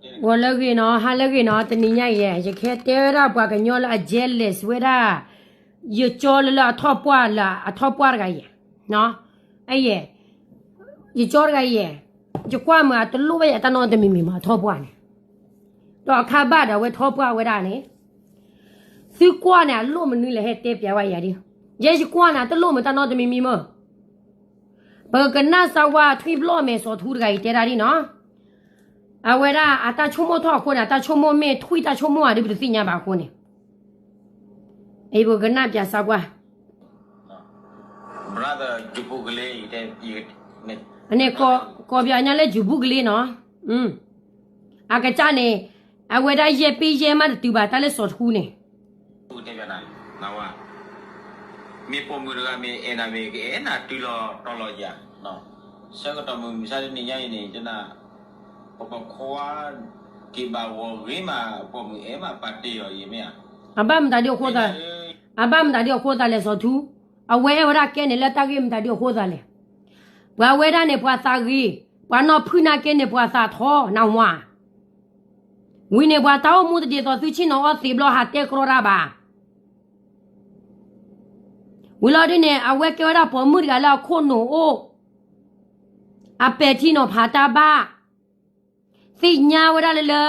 ဂီၤလၢအဂ့ၤနီၤ, ဟါလၢအဂ့ၤနီၤ, တနံၤညါအံၤ ယကဟဲတဲဝဲဒၣ်ပှၤကညီလၢအ jealous ဝဲဒၣ် ယကၠီလၢလၢအထီၣ်ပှၢ်လၢအထီၣ်ပှၢ်တဂၤအံၤ, အဲ, ယကၠီတဂၤအံၤ, ယကွၢ်မး အတလိၣ်ဘၣ်ယၤတၢ်နီတမံၤမံၤမး အထီၣ်ပှၢ်န့ၣ်, ဒီးအခါဘၣ်ဒီးအဝဲထီၣ်ပှၢ်ဝဲဒၣ်န့ၣ်, သုကွၢ်န့ၣ် အလိၣ်မနုၤလဲၣ် ဟဲတဲပျးဝဲယၤဒ်, ယဲယကွၢ်န့ၣ် အတလိၣ်မးတၢ်နီတမံၤမံၤမး ပကနၣ်စၢ်ဝါထွံၣ်ဘျီၣ်မဲာ်စီၤထူတဂၤအံၤတဲဒၣ်ဒ်နီၤ, အဝဲဒၣ်အတၢ်ဆိကမိၣ်ထီၣ်အဃိန့ၣ် အတၢ်ဆိကမိၣ်မ့ၢ်ထွံၣ်တၢ်ဆိကမိၣ်ဧါဒ်ပတသ့ၣ်ညါဘၣ်အဃိန့ၣ်, အံၤပကနၣ်ပျးစၢ်ကွၢ်, န့ၣ် ကီၢ်ပယီၤညါလၢ ယူၤဘူကလ့နီၤ, အကစၢ်န့ၣ်, အဝဲဒၣ်ယဲၢ်ပ့ယဲၢ်မးတတုၤဘၣ်တၢ်လၢစီၤထူန့ၣ် မ့ၢ်ပိာ်မုၣ်တဂၤမ့ၢ်အဲၣ်နၤမ့ၢ်ကအဲၣ်နၤတုၤလီၤတီၤလီၤယၤ, ဆၢကတီၢ်မုၢ်မဆါတနံၤညါအံၤန့ၣ် ကနၣ်, ပကခွါ, က့ၤဘၣ်ဂီၤဂ့ၤမး ပိာ်မုၣ်အဲၣ်မးပာ်တ့ၢ်အီၤအံၤမ့ၢ်ဧါ, အဘၣ်မတၤဒ်အဃိသတး, အဘၣ်မတၤဒ်အဃိသတးလဲၣ်စီၤထူ, အဝဲအဲၣ်ဝဲဒၣ်ကဲန့ၣ်လၢတၢ်ဂ့ၢ်မတၤဒ်အဃိသတးလဲၣ်, ပှၤဝဲဒၣ်န့ၣ် ပှၤသးဂ့ၤ, ပှၤနီၢ်ဖုၣ်နာ်က့န့ၣ် ပှၤသးထီ နၢ်ဟူဧါ ဝံၤန့ၣ်ပှၤတၢ်အိၣ်မူတဒ်သိးသုဆ့ၣ်နီၤအီၣ်သံးဘျီဟးတဲကြီတၢ်ဘၣ်, ဝံၤလီၤဒ်န့ၣ် အဝဲကဲဝဲဒၣ်ပိာ်မုၣ်တဂၤလၢအခိၣ်နူာ်အိၣ်, အပဲာ်ထံနီၤဖးတၢ်ဘၣ်, သ့ၣ်ညါဝဲဒၣ်လၢလၢ,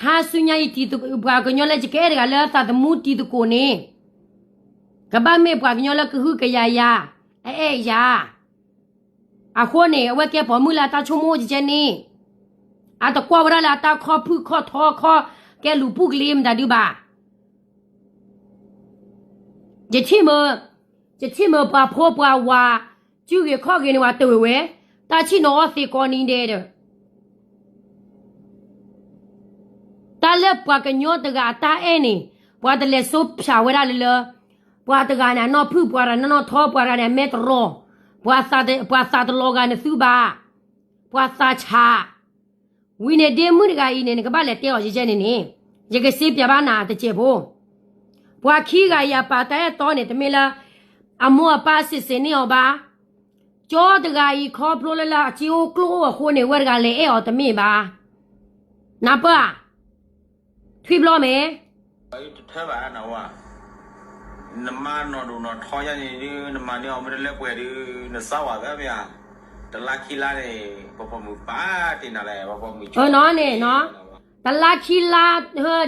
ခါဆူညါအံၤ ပှၤကညီလၢယကအဲၣ်တဂၤလၢသးသမူတံၤသကိးန့ၣ်, ကဘၣ်မ့ၢ်ပှၤကညီလၢကဟုကယာ်ယၤ, အအဲၣ်ယၤ အဃိန့ၣ် အဝဲကဲပိာ်မုၣ်လၢအတၢ်ဆိကမိၣ်ကဲန့ၣ်, အတကွၢ်ဝဲဒၣ်လၢအတၢ်ခီၣ်ဖုၣ်ခီၣ်ထီခီၣ်ကဲလူၤဘူၣ်ကလ့မတၤဒုဘၣ်, ယထံၣ်မုာ်, ယထံၣ်မုာ်ပှၤဖိပှၤဝၤ, စုဂ့ၤခီၣ်ဂ့ၤန့ၣ် ပှၤတဝဲဝဲ, တၢ်ဆ့ၣ်နီၤအီၣ်သံးကိးနံၤဒဲးဒီး တၢ်လၢပှၤကညီတဂၤအတၢ်အဲၣ်န့ၣ်, ပှၤတလဲၤစိဖၠးဝဲဒၣ်လၢလၢ, ပှၤတဂၤန့ၣ် အနီၢ်ဖုၣ် ပှၤတဂၤန့ၣ် နီၢ်ထီ ပှၤတဂၤန့ၣ် အမဲတရီ, ပှၤသးတလီၤဂာ်နသုဘၣ်, ပှၤသးဆး, ဝံၤန့ၣ်ဒ့မုၣ်တဂၤအံၤန့ၣ် နကဘၣ်လဲၤတဲအီၤယဲန့ၣ်န့ၣ်, ယကစ့ပျးဘၣ်နၤတစဲးဖိ, ပှၤခံဂၤအံၤအပာ်တၢ်အဲၣ်တီန့ၣ် တမ့ၢ်လၢ အမိၢ်အပၢ်စံးစ့ၢ်န့ၢ်အီၤဘၣ်, ကၠီတဂၤအံၤခီဖျိလၢလၢအစ့အိၣ်ကျိၣ်အိၣ်အဃိန့ၣ် ဝဲတဂၤလဲၤအဲၣ်အီၤတမ့ၢ်ဘၣ်, နၢ်ပၢၢ်, ထွံၣ်ဘျီၣ်မဲာ် တထၢဘၣ်နဝၤ, နမါနီၢ်ဒိၣ်နီၢ်ထီယါန့ၣ်ဒုး နမၤန့ၢ်အီၤမ့ၢ်တလၢပှဲၤဒုး နစါဝၤသၢမ့ၢ်ဧါ, တလါခံလါန့ၣ် ပပိာ်မုၣ်ပာ်တ့ၢ်နၤလဲၣ် ပပိာ်မုၣ်ကၠီန့ၣ်, တလါခံလါ,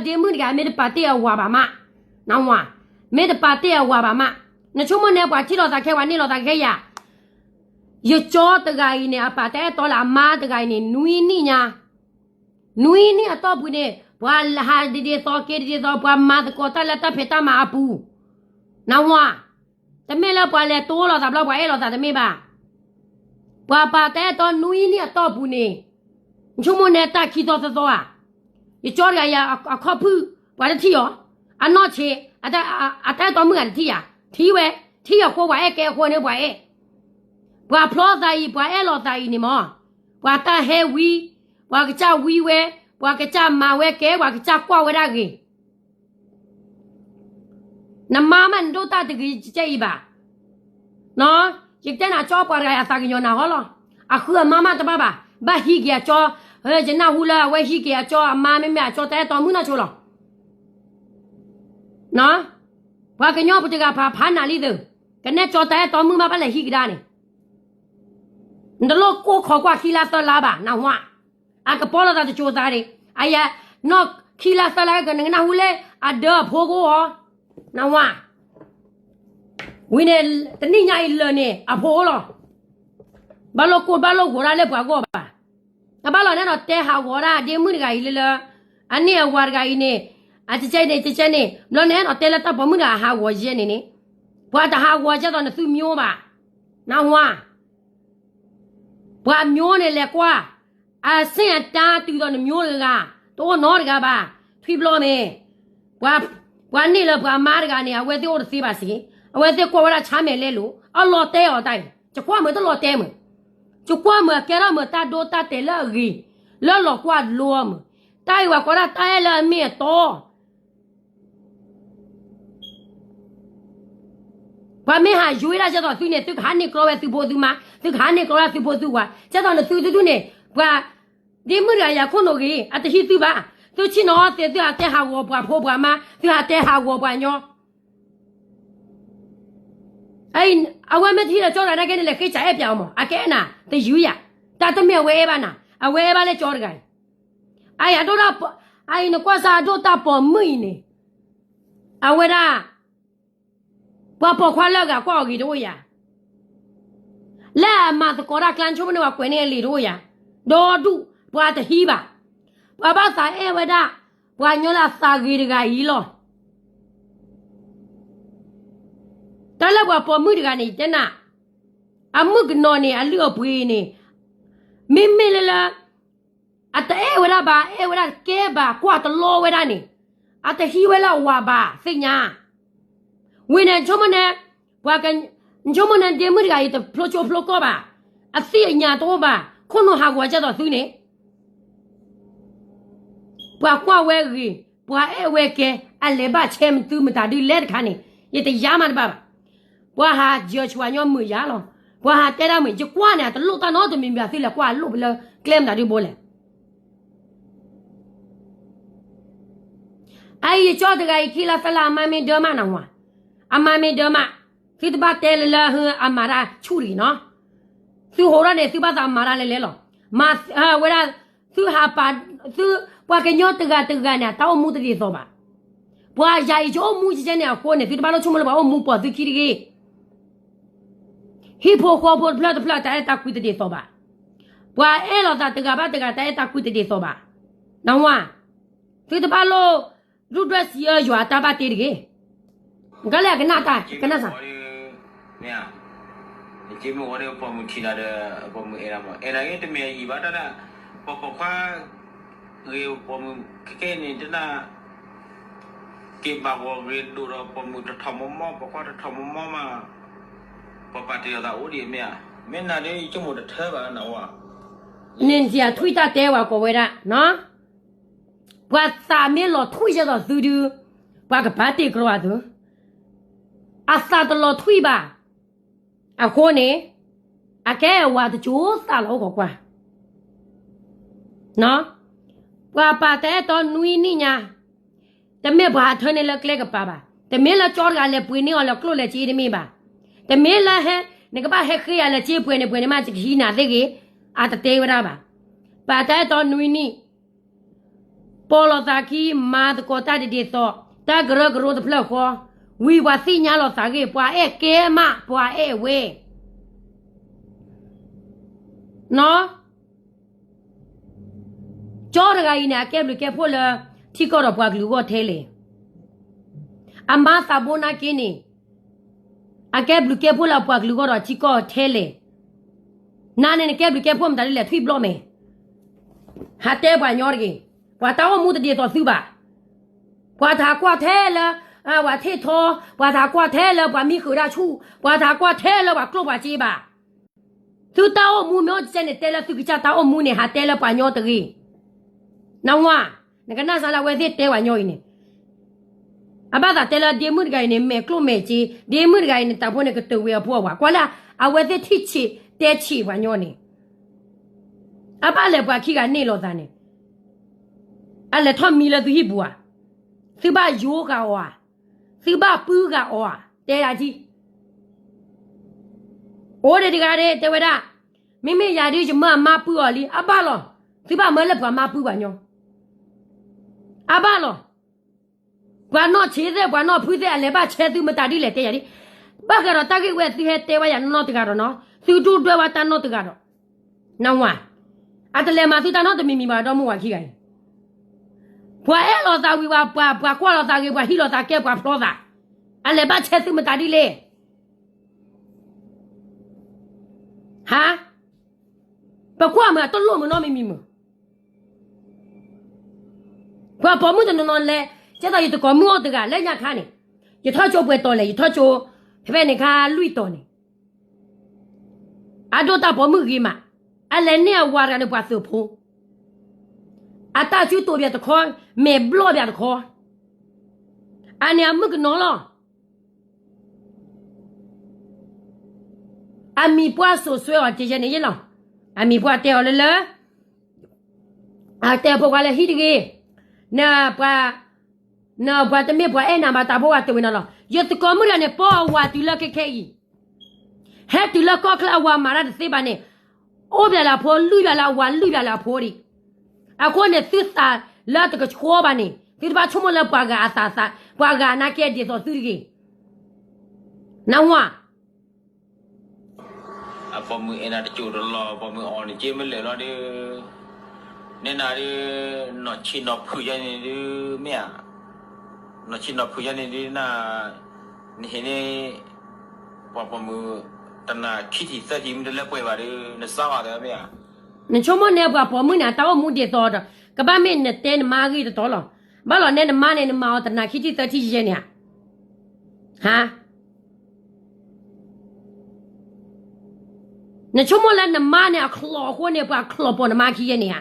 ဒ့မုၣ်တဂၤမ့ၢ်တပာ်တ့ၢ်အဝၤဘၣ်မး, နဝၤ, မ့ၢ်တပာ်တ့ၢ်အဝၤဘၣ်မး, နဆိကမိၣ်န့ၣ် ပှၤထံၣ်လိာ်သးခဲ ပှၤန့ၢ်လိာ်သးခဲယၤ, ယကၠီတဂၤအံၤန့ၣ် အပာ်တၢ်အဲၣ်တီလၢအမါတဂၤအံၤန့ၣ် နွံနံၣ်ညါ နွံနံၣ်အတီၢ်ပူၤန့ၣ် ပှၤဟးဒ်ဒ်သိးက့ၤဒ်ဒ်သိး ပှၤမၤသကိးတၢ်လၢတၢ်ဖံးတၢ်မၤအပူၤ, နဝၤ, တမ့ၢ်လၢပှၤလဲၤတိလိာ်သးဘျီ ပှၤအဲၣ်လိာ်သးတမ့ၢ်ဘၣ်, ပှၤပာ်တၢ်အဲၣ်တီနွံနံၣ်အတီၢ်ပူၤန့ၣ်, နဆိကမိၣ်န့ၣ်တၢ်ခံသီသၢသီဧါ, ယကၠီတဂၤအံၤ အခီၣ်ဖုၣ် ပှၤတထံၣ်အီၤ, အနီၢ်ဆံး, အတၢ်အဲၣ်တီမုၣ်ဂၤတထံၣ်ဧါ, ထံၣ်ဝဲ, ထံၣ်အဃိပှၤအဲၣ်ကဲအဃိန့ၣ်ပှၤအဲၣ် ပှၤဖျီသးအံၤ ပှၤအဲၣ်လိာ်သးအံၤန့ၣ်မး, ပှၤတၢ်ဟဲဝံ, ပှၤကစၢ်ဝံဝဲ, ပှၤကစၢ်မၤဝဲကဲ ပှၤကစၢ်ကွၢ်ဝဲဒၣ်ဂ့ၤ, နမါမးနဒိၣ်တၢ်တဂ့ၤကဲအံၤဘၣ်, ယကတဲနၤကၠီပှၤတဂၤအသးကညီၤနၤဟီလီၤ, အဃုအမါမးတဘၣ်ဘၣ်, ဘၣ်ဟံးက့ၤအကၠီ, ယနၢ်ဟူလၢအဝဲဟံးက့ၤအကၠီအမါ မ့မ့ၢ်အကၠီတၢ်အဲၣ်တီမုၣ်နီၢ်ဆိလီၤ ပှၤကညီပတဂၤဖးဖးနၤလံသု, ကနဲကၠီတၢ်အဲၣ်တီမုၣ်မးဘၣ်လဲၤဟံးကဒါန့ၣ်, နတလိၣ်ကိၢ်ခီကွၢ်ခံလါသၢလါဘၣ် နဝၤ, အကပီၤလိာ်သးတကၠိၤသးန့ၣ်, အယၤ, နီၢ်ခံလါသၢလါကနၣ်ဟူလၢ, အဒၢအဖိကအိၣ်, နဝၤ, ဝံၤန့ၣ်, တနံၣ်ညါအံၤလၢာ်န့ၣ် အဖိအိၣ်လီၤ, ဘၣ်လိာ်ကိၢ်ဘၣ်လိာ်ဂီၤဒၣ်လၢပှၤဂီၢ်ဘၣ် အဘၣ်လီၤနအဲၣ်ဒိးတဲဟးဂီၤဒၣ်ဒ့မုၣ်တဂၤအံၤလၢလၢ, အန့ၢ်အဝၤတဂၤအံၤန့ၣ်, အကကဲန့ၣ် ကကဲန့ၣ် ဘျီနအဲၣ်ဒိးတဲလၢတၢ်ပိာ်မုၣ်တဂၤဟးဂီၤယဲန့ၣ်န့ၣ်, ပှၤတဟးဂီၤကဲသိးနသုမျိုးဘၣ်, နဝၤ, ပှၤမျိုးန့ၣ်လဲၤကွၢ်, အဆင့်အတန်းတုၤဒီးနမျိုးတဂၤ, တအိၣ်နီတဂၤဘၣ်, ထွံၣ်ဘျီၣ်မဲာ် ပှၤန့ၢ်လၢပှၤမါတဂၤန့ၣ် အဝဲသ့ၣ်အိၣ်တသ့ဘၣ်စ့ၢ်, အဝဲသ့ၣ်ကွၢ်ဝဲဒၣ်ဆါမဲာ်လဲလိာ်, အလီၤတဲအီၤတၢ်အံၤ, ယကွၢ်မုာ်တလီၤတဲမုာ်, ယကွၢ်မုာ်အကဲထီၣ်မုာ်တၢ်ဒိတၢ်တဲာ်လၢအဂ့ၤ, လၢလီၤကွၢ်လိအီၤမုာ်, တၢ်အံၤပှၤကိးဒၣ်တၢ်အဲၣ်လၢအမ့ၢ်အတီ ပှၤမ့ၢ်ဟးယွ့ဒၣ်ကဲသိးသုန့ၣ် သုကဟးန့ၢ်ကျီဝဲသုဖိသုမါ, သုကဟးန့ၢ်ကျီဝဲသုဖိသုဝၤ, ကဲသိးနသုတဒူၣ်န့ၣ်, ပှၤ, ဒ့မုၣ်တဂၤယၤခိၣ်နူာ်ဂ့ၤ အတဟံးသုဘၣ်. သုဆ့ၣ်နီၤအီၤသ့ သုဟးတဲဟးဂီၤပှၤဖိပှၤမါ, သုဟးတဲဟးဂီၤပှၤညီ. အဝဲမ့ၢ်တဟံးလၢကၠီတဂၤနာ်က့န့ၣ် လဲၤဃ့စးအဲၣ်ပၠးအီၤမး, အကအဲၣ်နၤ တယုၢ်ယၤ, တၢ်တမ့ၢ်အဝဲအဲၣ်ဘၣ်နၤ, အဝဲအဲၣ်ဘၣ်လၢကၠီတဂၤအံၤ. အအံၤနကွၢ်စၢ်အဒိၣ်တၢ်ပိာ်မုၣ်အံၤန့ၣ်, အဝဲဒၣ် ပှၤပိာ်ခွါလၢအဂၤကွၢ်အီၤဂ့ၤတအိၣ်ယၤ, လၢအမၤသကိးတၢ်ကျါ ဆိကမိၣ်န့ၣ် ပှၤကွဲးန့ၢ်အလံာ်တအိၣ်ယၤ, ဒီဒူၣ်ပှၤတဟံးဘၣ်. ပှၤဘၣ်သးအဲၣ်ဝဲဒၣ် ပှၤကညီလၢအသးဂ့ၤတဂၤအံၤလီၤ. တၢ်လၢပှၤပိာ်မုၣ်တဂၤန့ၣ် ယတဲနၤ, အမုၣ်ကနီၤန့ၣ် အလုၢ်အပှ့ၤန့ၣ်, မ့မ့ၢ်လၢလၢ အတအဲၣ်ဝဲဒၣ်ဘၣ်, အဲၣ်ဝဲဒၣ်တကဲဘၣ်, ကွၢ်တလီဝဲဒၣ်န့ၣ်, အတဟံးဝဲလၢအဝၤဘၣ်, သ့ၣ်ညါ. ဝံၤန့ၣ် ဆိကမိၣ်န့ၣ်, ပှၤက, ဆိကမိၣ်န့ၣ် ဒ့မုၣ်တဂၤအံၤ တဖျိကၠိဖျိကီၢ်ဘၣ်, အသ့ၣ်ညါတအိၣ်ဘၣ်, ခိၣ်နူာ်ဟးဂီၤကဲသိးသုန့ၣ် ပှၤကွၢ်ဝဲဂ့ၤ, ပှၤအဲၣ်ဝဲကဲ, အလဲၤဘၣ်ဆဲးသုမတၤဒုလဲၣ်တခါန့ၣ်, ယတယါမးတဘၣ်ဘၣ်. ပှၤဟးယၢၤဆှၢညီမုာ်ယါလီၤ. ပှၤဟးတဲဒၣ်မုာ်, ယကွၢ်န့ၣ် အတလိၣ်တၢ်နီတမံၤမံၤဘၣ်, သုလဲၤကွၢ်အလိၣ်လၢကျဲမတၤဒုဘိလဲၣ်. အအံၤယကၠီတဂၤအံၤခံလါသၢလါ အမါမ့ၢ်ဒၢမးနဝၤ, အမါမ့ၢ်ဒၢမး, သုတဘၣ်တဲလၢလၢအမၤတၢ်ဆူၣ်တဂ့ၤနီၤ. သုဟးထီၣ်န့ၣ် သုဘၣ်သးမၤတၢ်လဲၤလဲၤလီၤ. မၤဝဲဒၣ်, သုဟးပာ်, သု, ပှၤကညီတဂၤတဂၤန့ၣ် တၢ်အိၣ်မူတဒ်သိးဘၣ်. ပှၤယၤအံၤကအိၣ်မူကဲန့ၣ်အဃိန့ၣ် သုတဘၣ်လိၣ်ဆိကမိၣ်လၢပှၤအိၣ်မူပိာ်သုခံတဂ့ၤ. ဟံၣ်ဖိဃီဖိတဖျၢၣ်တဖျၢၣ် တၢ်အဲၣ်တၢ်ကွံတဒ်သိးဘၣ်. ပှၤအဲၣ်လိာ်သးတဂၤဘၣ်တဂၤ တၢ်အဲၣ်တၢ်ကွံတဒ်သိးဘၣ်. နဝၤ, သုတဘၣ်လိၣ်, ဒုၣ်ဒွဲၣ်စံးအၢယွၤအတၢ်ဘၣ်တ့တဂ့ၤ. ကလဲၣ်အကနၣ်တၢ်, ကနၣ်စး မ့ၢ်ဧါ, နက့မ့ၢ်ဝဲဒီးပိာ်မုၣ်ထံၣ်နၤဒီး, ပိာ်မုၣ်အဲၣ်နၤမး, အဲၣ်နၤဂ့ၤတမ့ၢ်အယံၤဘၣ်တၢ်ဒၣ်, ပှၤပိာ်ခွါဂ့ၤပိာ်မုၣ်ခဲကဲန့ၣ်တနၢ်, က့ၤဘၣ်ဂီၤဂ့ၤဒိၣ်ဒီးပိာ်မုၣ်တထီၣ်မီမီ, ပိာ်ခွါတထီၣ်မီမီမး, ပှၤပာ်တ့ၢ်လိာ်သးအိၣ်ဒံးမ့ၢ်ဧါ, မ့ၢ်နၤဒီးယဆိကမိၣ်တထၢဘၣ်နဝၤ, န့ၣ်ယထွံၣ်တၢ်တဲဝဲကိးဝဲဒၣ်, ပှၤသးမ့ၢ်လီၤထွံၣ်ကဲသိးသုဒုး, ပှၤကပာ်တ့ၢ်ကြီအသု, အသးတလီၤထွံၣ်ဘၣ်, အဃိန့ၣ်, အကဲဝၤတစိၤသးလီၤအိၣ်ခိးကွၢ်, ပှၤပာ်တၢ်အဲၣ်တီနွံနံၣ်ညါ, တမ့ၢ်ပှၤဟးထၢန့ၢ်လၢကျဲကပၤဘၣ်, တမ့ၢ်လၢကၠီတဂၤလဲၤပှ့ၤန့ၢ်အီၤလၢကျိၣ်လဲၤစ့တမ့ၢ်ဘၣ်, တမ့ၢ်လၢဟဲ, နကဘၣ်ဟဲဃ့ယၤလဲၤစ့ပှဲၤန့ၣ်ပှဲၤန့ၣ်မး ယကဟံးနၤသ့ၣ်ဂ့ၤ, အတတဲဝဲဒၣ်ဘၣ်. ပာ်တၢ်အဲၣ်တီနွံနံၣ် ပိာ်လိာ်သးခံ မၤသကိးတၢ်တဒ်သိး, တၢ်ကရၢကရိတဖျၢၣ်ဃီ, ဝံၤပှၤသ့ၣ်ညါလိာ်သးဂ့ၤ, ပှၤအဲၣ်ကဲမး ပှၤအဲၣ်ဝဲ, နီၤ, ကၠီတဂၤအံၤန့ၣ် အကဲဘျုးကဲဖှိၣ်လၢ ထံကီၢ်ဒီးပှၤကလုာ်အဂီၢ်ထဲလဲၣ်. အမါသးဘိနာ်က့န့ၣ် အကဲဘျုးကဲဖှိၣ်လၢပှၤကလုာ်အဂီၢ်ဒီးထံကီၢ်ထဲလဲၣ်. နၤန့ၣ်နကဲဘျုးကဲဖှိၣ်မတၤဒ်လဲၣ် ထွံၣ်ဘျီၣ်မဲာ်, ဟးတဲပှၤညီတဂ့ၤ, ပှၤတၢ်အိၣ်မူတဒ်သိးသုဘၣ်. ပှၤတဟးကွၢ်ထဲလၢ ပှၤထံၣ်ထီ, ပှၤတဟးကွၢ်ထဲလၢပှၤမံဃုာ်တၢ်ဆူၣ်, ပှၤတဟးကွၢ်ထဲလၢပှၤကျိၣ်ပှၤစ့ဘၣ်. သုတၢ်အိၣ်မူမ့ၢ်အိၣ်ကဲန့ၣ် တဲလၢသုကစၢ်တၢ်အိၣ်မူန့ၣ် ဟးတဲလၢပှၤညီတဂ့ၤ. နဝၤ, နကနၣ်စးလၢအဝဲသ့ၣ်တဲပှၤညီအံၤန့ၣ်, အဘၣ်သးတဲလၢဒ့မုၣ်တဂၤအံၤန့ၣ် မဲာ်ကျိၣ်မဲာ်စ့, ဒ့မုၣ်တဂၤအံၤန့ၣ် တၢ်ဖိန့ၣ်ကတၢၢ်ဝဲအဖိအဝၤ, ကွၢ်လၢအဝဲသ့ၣ်ထံၣ်ဆံးတဲဆံးပှၤညီန့ၣ်, အဘၣ်လဲၤပှၤခံဂၤန့ၢ်လိာ်သးန့ၣ်, အလဲၤထီၣ်မံလၢသုဟံၣ်ပူၤဧါ, သုဘၣ်ယိၤဃာ်အီၤဧါ, သုဘၣ်ပုၢ်ဃာ်အီၤဧါ, တဲဒၣ်ထံ အိၣ်ဒံးတဂၤဒၣ် တဲဝဲဒၣ်, မ့မ့ၢ်ယၤဒုးယမၢအမါပုၢ်အီၤလံ, အဘၣ်လီၤ, သုဘၣ်မၢလၢပှၤမါပုၢ်ပှၤညီ, အဘၣ်လီၤ, ပှၤနီၢ်ဆံးသ့ၣ် ပှၤနီၢ်ဖုသ့ၣ် အလဲၤဘၣ်ဆဲးသုမတၤဒ်လဲၣ်တဲယၤဒ်, ဘၣ်ဃးဒီးတၢ်ဂ့ၢ်ဝဲသုဟဲတဲဝဲယၤနီၢ်နီၢ်တဂၤဒီးနီၤ, သုဒုၣ်ဒွဲၣ်ဝဲတၢ်နီၢ်တဂၤဒီး, နဝၤ, အတလဲၤမၤသုတၢ်နီတမံၤမံၤဘၣ် ဒီမါဝၤခံဂၤအံၤ, ပှၤအဲၣ်လိာ်သးဝံၤဝဲ ပှၤ, ပှၤကွၢ်လိာ်သးဂ့ၤ ပှၤဟံးလိာ်သးကဲ ပှၤဖျီသး, အလဲၤဘၣ်ဆဲးသုမတၤဒ်လဲၣ် ဟါ, ပကွၢ်မုာ်အတလိၣ်မုာ်နီတမံၤမံၤမုာ်, ပှၤပိာ်မုၣ်တနီၤနီၤလဲၤ, ကဲသိးယတကိးမုၣ်အိၣ်တဂၤလၢညါခါန့ၣ်, ယထီၣ်ကၠိပှဲၤတီၤလဲၣ်, ယထီၣ်ကၠိ, ဖဲဖဲန့ၣ်ခါလွံၢ်တီၤန့ၣ်, အဒိၣ်တၢ်ပိာ်မုၣ်ဂ့ၤမး, အလဲၤန့ၢ်အဝၤတဂၤန့ၣ်ပှၤသုးဖိ, အတၢ်စုတိာ်ပၠးတခီ, မဲာ်ဘျီၣ်ပၠးတခီ, အန့ၣ်အမုၣ်ကနီၤလီၤ. အမံၤပှၢ်စိာ်စွဲအီၤတယဲန့ၣ်ယဲလီၤ. အမံၤပှၢ်တဲအီၤလၢလၢ, တဲဖိခွါလၢဟံၣ်တဂ့ၤ, နပှၤ, နပှၤတမ့ၢ်ပှၤအဲၣ်နၤဘၣ် တၢ်ဖိဝဲတဝံၤနီၤလီၤ. ယသကိးမုၣ်တဂၤန့ၣ် ပီၢ်အဝၤတုၤလၢခဲခဲအံၤ, ဟဲတုၤလၢကီၢ်ချၢအဝၤမၤတၢ်တသ့ဘၣ်န့ၣ်, အိၣ်ဘၣ်လၢအဖိ လုၢ်ဘၣ်လၢအဝၤ လုၢ်ဘၣ်လၢအဖိဒံး. အဃိန့ၣ် သုသးလၢတကဆှီဘၣ်န့ၣ် သုတဘၣ်ဆိကမိၣ်လၢပှၤဂၤအသးသး ပှၤဂၤနာ်က့ဒ်သိးသုတဂ့ၤ. နဝၤ အပိာ်မုၣ်အဲၣ်နၤတကၠိတလီၢ် ပိာ်မုၣ်အီၤန့ၣ်က့မ့ၢ်လၢာ်လီၤဒီး, နဲနၤဒီး, နီၢ်ဆံးနီၢ်ဖုးယဲန့ၣ်ဒုး, မ့ၢ်ဧါ, နီၢ်ဆံးနီၢ်ဖုးယဲန့ၣ်ဒုးနၤ, နဟ့ၣ်န့ၣ်, ပှၤပိာ်မုၣ်, တနၤခံထံၣ်သၢထံၣ်မ့ၢ်တလၢပှဲၤဘၣ်ဒီး နစးဘၣ်သၢမ့ၢ်ဧါ. နဆိကမိၣ်န့ၣ်ပှၤပိာ်မုၣ်န့ၣ် အတၢ်အိၣ်မူဒ်သိးဒီး, ကဘၣ်မ့ၢ်နတဲနမါဂ့ၢ်တတီလီၤ. ဘၣ်လီၤနဲနမါန့ၣ် နမၤအီၤတနၤခံထံၣ်သၢထံၣ်ယဲန့ၣ်ဧါ. ဟါ နဆိကမိၣ်လၢနမါန့ၣ် အချီၣ်အဃိန့ၣ် ပှၤချီၣ်ပိာ်နမါခံယဲန့ၣ်ဧါ.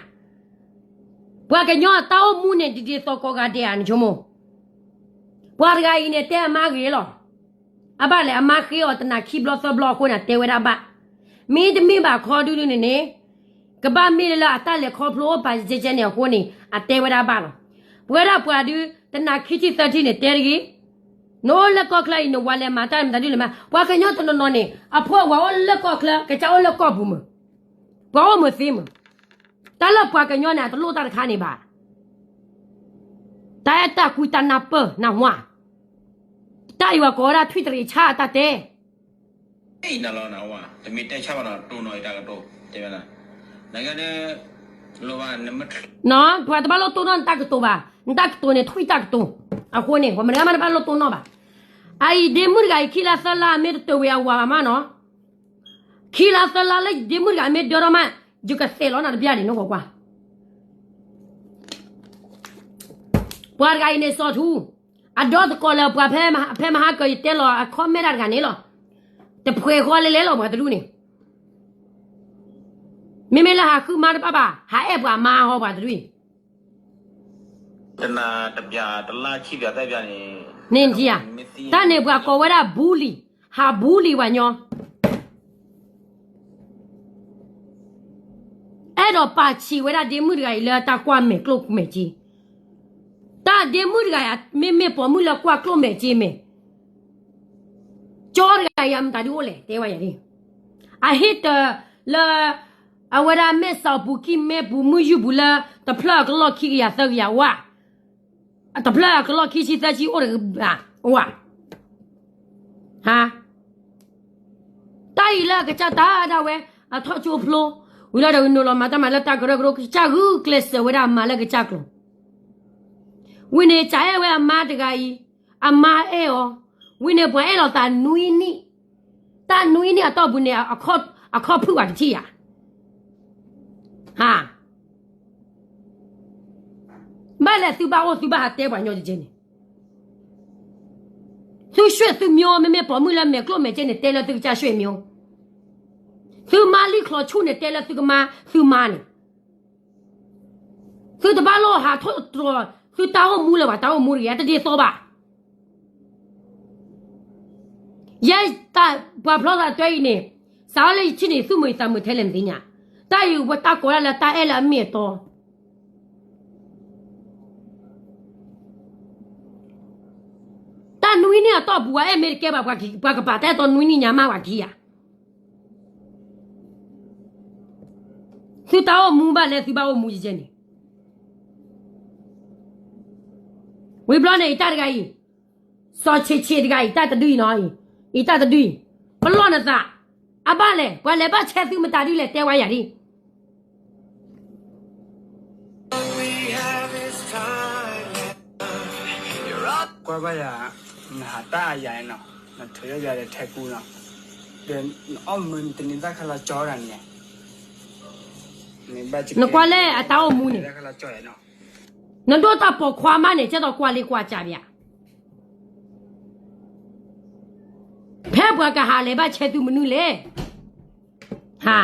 ပှၤကညီအတၢ်အိၣ်မူန့ၣ် ဒ်ဒ်သိးကိးဂၤဒဲးဧါ နဆိကမိၣ်. ပှၤတဂၤအံၤန့ၣ် တဲအမါဂ့ၤလီၤ. အဘၣ်လဲၣ် အမါဃ့အီၤတနၤခံဘျီသၢဘျီအဃိန့ၣ် တဲဝဲဒၣ်ဘၣ်. မ့တမ့ၢ်ဘၣ်ခီဒုဒုန့ၣ်န့ၣ်, ကဘၣ်မ့ၢ်လၢအတၢ်လဲၤခီဖျိအိၣ်ပာ်ကဲကဲန့ၣ်အဃိန့ၣ် အတဲဝဲဒၣ်ဘၣ်လီၤ. ပဝဲဒၣ်ပှၤဒု တနၤခံထံၣ်သၢထံၣ်န့ၣ် တဲတဂ့ၤ. နအိၣ်လၢကီၢ်ချၢအံၤ နဝၤလဲၤမၤတၢ်မတၤဒုလဲၣ်မး, ပှၤကညီတနီၤနီၤန့ၣ် အဖိအဝၤအိၣ်လၢကီၢ်ချၢ ကစၢ်အိၣ်လၢကီၢ်ပူၤမုၢ်, ပှၤအိၣ်မုၢ်သ့မုၢ်. တၢ်လၢပှၤကညီန့ၣ် အတလိၣ်တၢ်တခါန့ၣ်ဘၣ်. တၢ်အဲၣ်တၢ်ကွံတၢ်နၢ်ပၢၢ်နၢ်ဟူဧါ. တၢ်အံၤဝဲကိးဝဲဒၣ်ထွံၣ်တရံးဆၣ်အတၢ်တဲ တမ့ၢ်တဲဆၣ်ဘၣ်နီၤ တိၢ်နီၣ်အံၤတၢ်ကတိၤ တဲဝဲဒၣ်, နကဲဒၣ်, ပှၤတဘၣ်လိၣ်တိၢ်နီၣ်နတၢ်ကတိၤဘၣ်, နတၢ်ကတိၤန့ၣ်ထွံၣ်တၢ်ကတိၤ, အဃိန့ၣ် ပှၤမတၤဂၤမးတဘၣ်လိၣ်တိၢ်နီၣ်ဘၣ်. အအံၤဒ့မုၣ်တဂၤအံၤ ခံလါသၢလါမ့ၢ်တတၢၢ်ဝံၤအဝၤဘၣ်မးနီၤ, ခံလါသၢလါလၢဒ့မုၣ်တဂၤမ့ၢ်ဒၢထီၣ်မး, ယကသဲးလီၤနၤတဘျီဒံး နကွၢ်ကွၢ် ပှၤတဂၤအံၤန့ၣ်စီၤထူ, အဒီသကိးလၢပှၤဖဲမဟါကၢၤ ယတဲလီၤအခီၣ်မဲာ်တၢ်တဂၤန့ၣ်လီၤ. တဖှဲးဃီလဲၤလဲၤလီၤပှၤတဒူၣ်န့ၣ်, မ့မ့ၢ်လၢဟးဃုမါတဘၣ်ဘၣ် ဟးအဲၣ်ပှၤမါဟီပှၤတဒူၣ်အံၤ, တနၤတဘျီ တလါခံဘျီသၢဘျီန့ၣ်, န့ၣ်ဧါ, တၢ်န့ၣ်ပှၤကိးဝဲဒၣ် bully, ဟး bully ပှၤညီ အဲၣ်ဒိးပာ်ဆံးဝဲဒၣ်ဒ့မုၣ်တဂၤအံၤလၢတၢ်ကွၢ်မဲာ်ကျိၣ်မဲာ်စ့, တၢ်ဒ့မုၣ်တဂၤအံၤ မ့မ့ၢ်ပိာ်မုၣ်လၢကွၢ်ကျိၣ်မဲာ်စ့မ့ၢ်, ကၠီတဂၤအံၤအမတၤဒုအိၣ်လဲၣ် တဲဝဲယၤဒ်, အဟ့ၣ်တၢၤလၢ အဝဲဒၣ်မဲာ်ဆှးပူၤ ကံၢ်မဲပူၤ မုၢ်ယူၢ်ပူၤလၢ တဖျၢၣ်အကလီၢ်ခံကယၤသၢကယၤဝါ, တဖျၢၣ်အကလီၢ်ခံဆံသၢဆံအိၣ်တဂၤဘၣ်, ဝါ ဟါ, တၢ်အံၤလၢအကစၢ်တၢ်ဒၣ်ဝဲ အထီၣ်ကၠိဖျိ, ဝံၤလီၤဒီးကနိးလီၤမၤတၢ်မၤလၢတၢ်ကရၢကရိ ကစၢ်ဂုာ်ကျဲးစၢးဝဲဒၣ်အမါလၢကစၢ်ကျိၤ, ဝံၤန့ၣ် ကအဲၣ်ဝဲအမါတဂၤအံၤ, အမါအဲၣ်အီၤ, ဝံၤန့ၣ်ပှၤအဲၣ်လီၤသးနွံနံၣ်, တၢ်နွံနံၣ်အတီၢ်ပူၤန့ၣ် အခီၣ်ဖုၣ်ပှၤတထံၣ်ယၤ, ဟါ ဘၣ်လဲၣ်သုဘၣ်အိၣ်သုဘၣ်ဟးတဲပှၤညီကဲန့ၣ်, သုဆွဲၣ်သုမျိုး မ့မ့ၢ်ပိာ်မုၣ်လၢမဲာ်ကျိၣ်မဲာ်စ့န့ၣ် တဲလၢသုကစၢ်ဆွဲၣ်မျိုး, သုမါလံၣ်ချီၣ်ဆူၣ်န့ၣ် တဲလၢသုကမါ, သုမါန့ၣ်, သုတဘၣ်လိၣ်ဟးထီၣ်တြီၤ သုတၢ်အိၣ်မူလၢၤဘၣ် တၢ်အိၣ်မူတဂ့ၤ တဒ်သိးဘၣ် ယဲတၢ်ပှၤဖျီသးတၢ်အံၤန့ၣ်, စးထီၣ်လၢယထံၣ်န့ၣ် သူၣ်မုာ်သးမုာ်ထဲလဲၣ်နသ့ၣ်ညါ, တၢ်အံၤဝဲတၢ်ကိးဒၣ်လၢတၢ်အဲၣ်လၢအမ့ၢ်အတီ, တၢ်နွံနံၣ်အတီၢ်ပူၤ ပှၤအဲၣ်မ့ၢ်တကဲဘၣ် ပှၤကပာ်တၢ်အဲၣ်တီနွံနံၣ်ညါမးပှၤခံဂၤ, သုတၢ်အိၣ်မူဘၣ်လဲၣ်သုဘၣ်အိၣ်မူယဲန့ၣ် ဝံၤဘျီန့ၣ် ယတၢ်တဂၤအံၤ, စီၤဆံးဆံးတဂၤအံၤ တၢ်တဒုအံၤနီၤ, ယတၢ်တဒုအံၤ, ပလီၢ်နသး, အဘၣ်လဲၣ် ပှၤလဲၤဘၣ်ဆဲသုမတၤဒုလဲၣ် တဲဝဲယၤဒ် ကွၢ်ဘၣ်ယၤ, နဟးတၢ်အယၤနီၤ, နထုးယၤဒီးထဲကူနီၤ, ဒီးနအီၣ်မုၢ်နတနံၤသၣ်ခါလီၤကၠီတၢ်န့ၣ်, နကွၢ်လၢအတၢ်အိၣ်မူန့ၣ်, နဒိၣ်တၢ်ပိာ်ခွါမးန့ၣ် ကဲသိးကွၢ်လ့ကွၢ်ကၢ်ပျး, ဖဲပှၤကဟးလဲၤဘၣ်ဆဲသုမနုၤလဲၣ်, ဟါ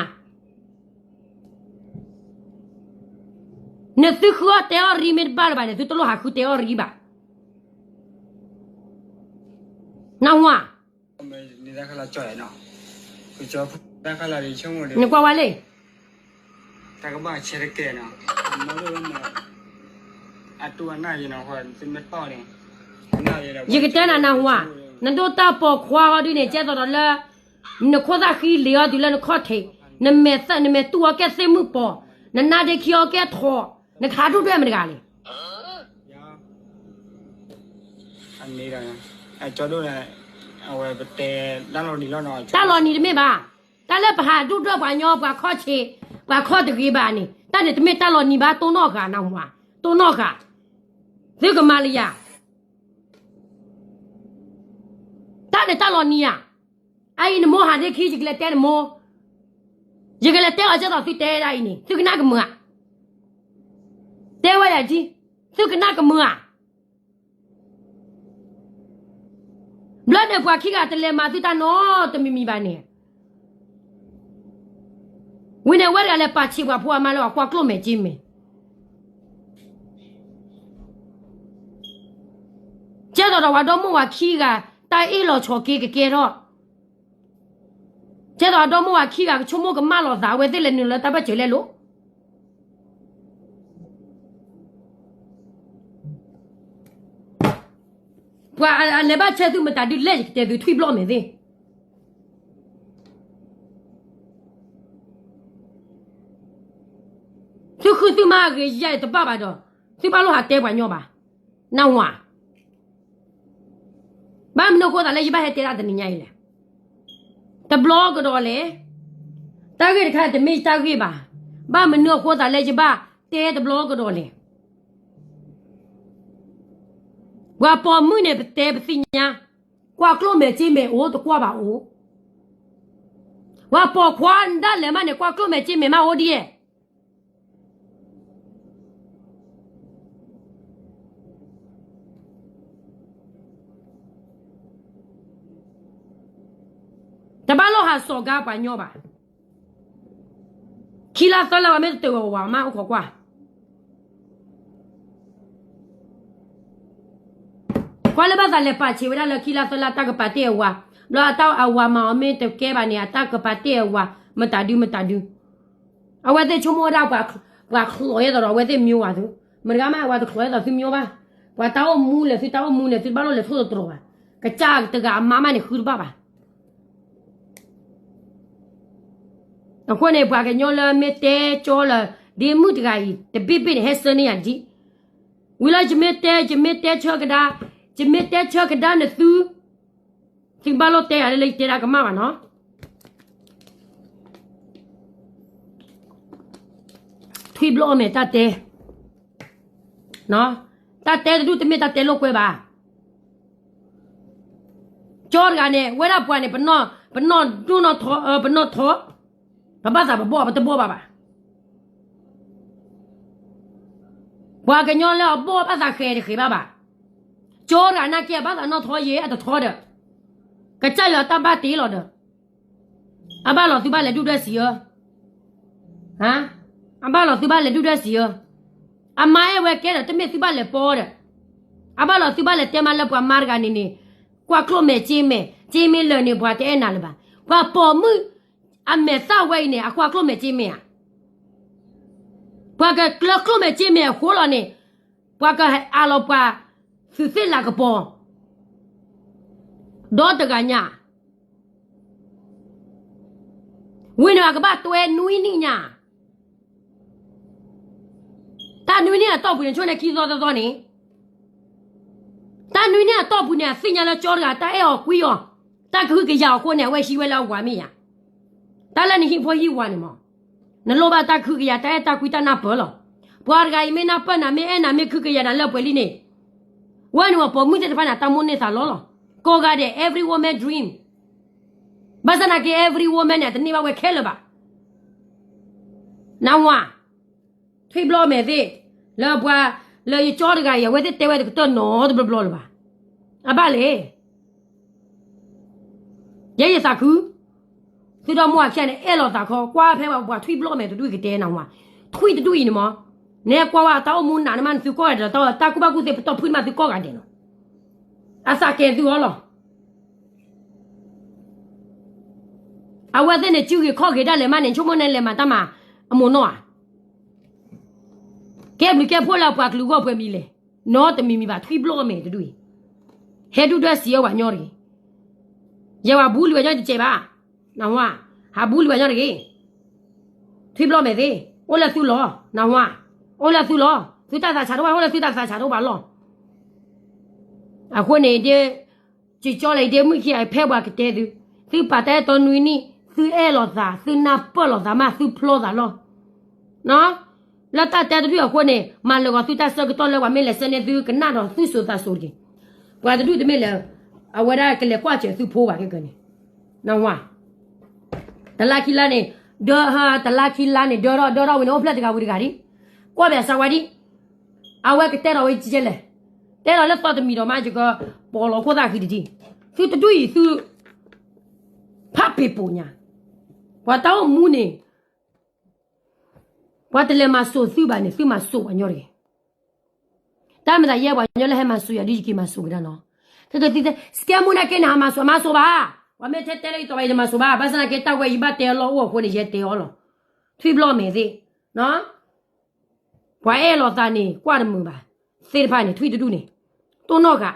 နသုဃုအီၣ်တဲအီၣ်ရံမ့ၢ်တဘၣ်လၢၤဘၣ်န့ၣ် သုတလိၣ်ဟးဃုတဲအီၣ်ရံဘၣ်. နဝၤ, နကွၢ်ဝဲလံ, တၢ်ကဘၣ်ဆဲးတကဲနီၤ, အတူၢ်အနၢ်ယနီၤ, ယကတဲနၤနၢ်ဟူဧါ, နဒိၣ်တၢ်ပိာ်ခွါအီၤဒ်န့ၣ် ကဲသိးဒီးလၢ နခိၣ်သၣ်ဃံလ့ၤအီၤတုၤလၢနခီၣ်ထံး, နမဲာ်သူၣ်အီၤကဲသ့ၣ်မုၣ်ပိာ်, နနါဒ့ခံအီၤကဲထီၣ်, နကဟးဒိၣ်ဒွဲၣ်မတဂၤလဲၣ်. တၢ်လီၤနံၤတမ့ၢ်ဘၣ်, တၢ်လၢပဟးဒိၣ်ဒွဲၣ်ပှၤညီ ပှၤခီၣ်ဆံး, ပှၤခီၣ်တဂ့ၤဘၣ်န့ၣ် တၢ်န့ၣ်တမ့ၢ်တၢ်လီၤနံၤဘၣ်, တိၢ်နီၣ်ဃာ်နၢ်ဟူဧါ, တိၢ်နီၣ်ဃာ်, သုကမၤလၢယၤ တၢ်န့ၣ်တၢ်လီၤနံၤဧါ, အအံၤနမိၢ်ဟးဒ့ခံ ယကလဲၤတဲနမိၢ်, ယကလဲၤတဲအီၤကဲသိးသုတဲဒၣ်အံၤန့ၣ် သုကနၣ်ကမုာ်ဧါ, တဲဝဲယၤဒ်, သုကနၣ်ကမုာ်ဧါ. ဘျီန့ၣ်ပှၤခံဂၤတလဲၤမၤသုတၢ်နီတမံၤမံၤဘၣ်န့ၣ်, ဝံၤန့ၣ်ဝဲတဂၤလဲၤပာ်ဆံးပှၤဖိအမါလၢအကွၢ်ကျိၣ်မဲာ်က့မဲာ် ကဲသိးဒီးပှၤဒီမိၢ်ဝၤခံဂၤ တၢ်အ့ၣ်လိာ်ဆိးက့ကကဲထီၣ်, ကဲသိးဒီမိၢ်ဝၤခံဂၤကဆိကမိၣ်ကမၣ်လိာ်သး အဝဲသ့ၣ်လဲၤနုာ်လၢတၢ်ဘၢၣ်စၢၤလဲၣ်လိၤ. ပှၤအလဲၤဘၣ်ဆဲသုမတၤဒုလဲၣ် ယကတဲသုထွံၣ်ဘျီၣ်မဲာ်သ့ၣ် သုဃုသုမါအဂ့ၤယဲၢ်တဘၣ်ဘၣ်ဒီး သုဘၣ်လိၣ်ဟးတဲပှၤညီဘၣ်, နၢ်ဟူဧါ. ဘၣ်မနုၤအဃိသးလၢယဘၣ်ဟဲတဲဒၣ်တနံၤညါအံၤလဲၣ်. တဘျီကဒီးလဲၣ်. တၢ်ဂ့ၢ်တခါတမ့ၢ်တၢ်ဂ့ၢ်ဘၣ်. ဘၣ်မနုၤအဃိသးလၢယဘၣ်တဲတဘျီကဒီးလဲၣ်. ပှၤပိာ်မုၣ်န့ၣ် ပတဲပသ့ၣ်ညါ, ကွၢ်ကျိၣ်မဲာ်က့မဲာ်အိၣ် တကွၢ်ဘၣ်အိၣ်. ပှၤပိာ်ခွါဒၣ်လဲာ်မးန့ၣ် ကွၢ်ကျိၣ်မဲာ်က့မဲာ်မးအိၣ်ဒ်ယဲၢ် တဘၣ်လိၣ်ဟးစိာ်ကါပှၤညီဘၣ်. ခံလါသၢလါဝဲမ့ၢ်တတၢၢ်ဝဲဝၤမးအိၣ်ခိးကွၢ်. ကွၢ်လၢဘၣ်သးလဲၤပာ်ဆံးဝဲဒၣ်လၢခံလါသၢလါတၢ်ကပာ်တ့ၢ်အဝၤ, ဘျီအတၢ်အဝၤမၤအီၤမ့ၢ်တကဲဘၣ်န့ၣ် အတၢ်ကပာ်တ့ၢ်အဝၤ မတၤဒုမတၤဒု. အဝဲသ့ၣ်ဆိကမိၣ်ဝဲဒၣ် ပှၤချီးယဲသိးဒီး အဝဲသ့ၣ်မံဝၤသု, မတၤဂၤမး အဝၤတချီးယဲသိးသုမံဘၣ်. ပှၤတၢ်အိၣ်မူလဲၤသုတၢ်အိၣ်မူန့ၣ် သုတဘၣ်လိၣ်လဲၤထိၣ်သတြီၤဘၣ်. ကစၢ်တဂၤအမါမးန့ၣ် ဃုတဘၣ်ဘၣ်. အဃိန့ၣ် ပှၤကညီလၢမ့ၢ်တဲကၠီလၢ ဒ့မုၣ်တဂၤအံၤ တဘ့ၣ်ဘ့ၣ်န့ၣ် ဟဲဆၢန့ၢ်ယၤဒ်, ဝံၤလၢယမ့ၢ်တဲ ယမ့ၢ်တဲဆၢကဒါ, ယမ့ၢ်တဲဆၢကဒါနသု, သုဘၣ်လိၣ်တဲယၤလၢယတဲဒၣ်ကမၣ်ဘၣ်နီၤ. ထွံၣ်ဘျီၣ်အမဲာ်တၢ်တဲ, တၢ်တဲတဒူၣ်တမ့ၢ်တၢ်တဲလိာ်ကွဲဘၣ်. ကၠီတဂၤန့ၣ် ဝဲဒၣ်ပှၤန့ၣ် ပနီၢ်ဒိၣ်နီၢ်ထီ, ပနီၢ်ထီ, ပဘၣ်သးပဘီၣ် ပတဘီၣ်ဘၣ်ဘၣ်. ပှၤကညီလၢအဘီၣ်ဘၣ်သးဃဲၤတဃဲၤဘၣ်ဘၣ်. ကၠီတဂၤနာ်က့ အဘၣ်သးနီၢ်ထီယဲ အတထီဒီး, ကစၢ်ယွၤတၢ်ဘၣ်တ့လီၤဒီး, အဘၣ်လီၤသုဘၣ်လဲၤဒုၣ်ဒွဲၣ်စံးဧၢ, အဘၣ်လီၤသုဘၣ်လဲၤဒုၣ်ဒွဲၣ်စံးဧၢ, အမါအဲၣ်ဝဲကဲဒီး တမ့ၢ်သုဘၣ်လဲၤပီဒီး, အဘၣ်လီၤသုဘၣ်လဲၤတဲမါလၢပှၤမါတဂၤန့ၣ်န့ၣ်, ကွၢ်ကျိၣ်မဲာ်က့မဲာ်, က့မ့ၢ်လၢာ်န့ၣ် ပှၤတအဲၣ်နၤလၢၤဘၣ်. ပှၤပိာ်မုၣ်အမဲာ်သၣ်ဝဲအံၤန့ၣ် အကွၢ်ကျိၣ်မဲာ်က့မဲာ်ဧါ. ပှၤကကျၢကျိၣ်မဲာ်က့မဲာ်အဃိလီၤန့ၣ်, ပှၤကအးလီၤပှၤသုးသ့ၣ်လၤကပီၤ ဒီတဂၤညါ, ဝံၤန့ၣ်အကဘၣ်တွဲနွံနံၣ်ညါ, တၢ်နွံနံၣ်အတီၢ်ပူၤန့ၣ် ဆိန့ၣ်ခံသီသီသီန့ၣ်, တၢ်နွံနံၣ်အတီၢ်ပူၤန့ၣ် အသ့ၣ်ညါလၢကၠီတဂၤ တၢ်အဲၣ်အီၤကွံအီၤ, တၢ်ကဟုကယာ်အဃိန့ၣ် အဝဲဟံးဝဲလၢအဝၤမ့ၢ်ယၤ, တၢ်လၢနဟံၣ်ဖိဟံၣ်ဝၤန့ၣ်မး, နလိၣ်ဘၣ်တၢ်ကဟုကယာ် တၢ်အဲၣ်တၢ်ကွံတၢ်နၢ်ပၢၢ်လီၤ. ပှၤတဂၤအံၤမ့ၢ်နၢ်ပၢၢ်နၤ မ့ၢ်အဲၣ်နၤ မ့ၢ်ကဟုကယာ်နၤလၢပှဲၤလံန့ၣ်, ဝဲန့ၣ်ဝဲပိာ်မုၣ်သ့ၣ်တဖၣ်န့ၣ် အတၢ်မိၣ်န့ၢ်သးလီလီၤ. ကိးဂၤဒဲး every woman dream, ဘၣ်ဆၣ်နာ်က့ every woman န့ၣ် အတန့ၢ်ဘၣ်ဝဲခဲလၢာ်ဘၣ်. နၢ်ဟူဧါ, ထွံၣ်ဘျီၣ်မဲာ်သ့ၣ်, လၢပှၤ, လၢယကၠီတဂၤအံၤ အဝဲသ့ၣ်တဲဝဲတကတၢၢ်နီတဘျီဘျီလၢၤဘၣ်. အဘၣ်လဲၣ် ယဲယသးခု, သုဒီမိၢ်အခံဂၤန့ၣ် အဲၣ်လီၤသးခီ ကွၢ်ဖဲပှၤထွံၣ်ဘျီၣ်မဲာ်တဒူၣ်အံၤကတဲနၢ်ဟူဧါ, ထွံၣ်တဒူၣ်အံၤန့ၣ်မး, နကွၢ်ဝဲတၢ်အိၣ်မူနးန့ၣ်မး နသုကိးဂၤဒဲးလီၤ တၢ်ကူၣ်ဘၣ်ကူၣ်သ့ပတီၢ်ဖုၣ်န့ၣ်မး သုကိးဂၤဒဲးလီၤ. အသးကဲၤသုအီၤလီၤ. အဝဲသ့ၣ်န့ၣ် စုဂ့ၤခီၣ်ဂ့ၤဒၣ်လဲာ်မးန့ၣ် ဆိကမိၣ်န့ၣ်လဲၤမၤတၢ်မၤအမိၢ်နီၢ်ဧါ. ကဲဘျုးကဲဖှိၣ်လၢပှၤကလုာ်ဂီၢ်ပှဲၤမံၤလဲၣ်, နီတမံၤမံၤဘၣ် ထွံၣ်ဘျီၣ်မဲာ်တဒူၣ်အံၤ, ဟဲဒူၣ်ဒွဲၣ်စံးအီၤပှၤညီတဂ့ၤ, ယဲဝဲဘူလံဝဲညီတကဲးဘၣ်, နၢ်ဟူဧါ, ဟးဘူလံဝဲညီတဂ့ၤ, ထွံၣ်ဘျီၣ်မဲာ်သ့ၣ်, အိၣ်လၢသုလီၢ်, နၢ်ဟူဧါ, အိၣ်လၢသုလီၢ်, သုတၢ်သးဆးတအိၣ်ဘၣ်, အိၣ်လၢသုတၢ်သးဆးတအိၣ်ဘၣ်လီၢ်, အဃိန့ၣ်ဒ် ကၠီလၢအံၤဒ်မုၢ်ခံဂၤဖဲပှၤကတဲသု, သုပာ်တၢ်အဲၣ်တီနွံနံၣ်, သုအဲၣ်လိာ်သး, သုနၢ်ပၢၢ်လိာ်သးမး, သုဖျီသးလီၤ. လၢတၢ်တဲတဒူၣ်အဃိန့ၣ် မၤလၢာ်ဂီၤသုတၢ်ဆၢကတီၢ်လၢပှၤမ့ၢ်လဲၤဆၢန့ၢ်သုကနၣ်ဒီးသုစိၤသးစိၤတက့ၢ်. ပှၤတဒူၣ်တမ့ၢ်လၢ အဝဲဒၣ်ကလဲၤကွၢ်စၢၤသုဖိဘၣ်ကဲကန့ၣ်, နၢ်ဟူဧါ, တလါခံလါန့ၣ်, ဒၢ, တလါခံလါန့ၣ် ဒၢထီၣ်ဒၢထီၣ်ဝံၤန့ၣ် အိၣ်ဖျဲၣ်တဂၤဝံၤတဂၤဒံး, ကွၢ်ဘၣ်စးဝဲဒံး အဝဲကတဲထီၣ်ဝဲကဲလဲၣ်, တဲထီၣ်လၢသီတမံၤဒီးမး ယကပီၤလီၤခိၣ်သၣ်ဃံတထံၣ်, သုတဒူၣ်အံၤသု ဖးပ့ၤပိာ်ညါ, ပှၤတၢ်အိၣ်မူန့ၣ် ပှၤတလဲၤမၤစိာ်သုဘၣ်န့ၣ် သုမၤစိာ်ပှၤညီတဂ့ၤ. တၢ်မၤသးယဲပှၤညီလၢဟဲမၤစိာ်ယၤဒ်ယက့ၤမၤစိာ်ကဒါနီၤ, သုကသံသဲ စကဲမူနာ်က့န့ၣ် ဟးမၤစိာ် မၤစိာ်ဘၣ်, ပှၤမ့ၢ်ထဲတဲလၢယတီၤဘၣ် ယတမၤစိာ်ဘၣ်, ဘၣ်ဆၣ်နာ်က့တၢ်ဝဲယဘၣ်တဲအီၤလီၢ်အိၣ်အဃိန့ၣ် ယဲတဲအီၤလီၤ, ထွံၣ်ဘျီၣ်မဲာ်သ့ၣ် ပှၤအဲၣ်လိာ်သးန့ၣ် ကွၢ်တမုာ်ဘၣ်, သ့ၣ်တဖၣ်န့ၣ် ထွံၣ်တဒူၣ်န့ၣ် တိၢ်နီၣ်ဃာ်,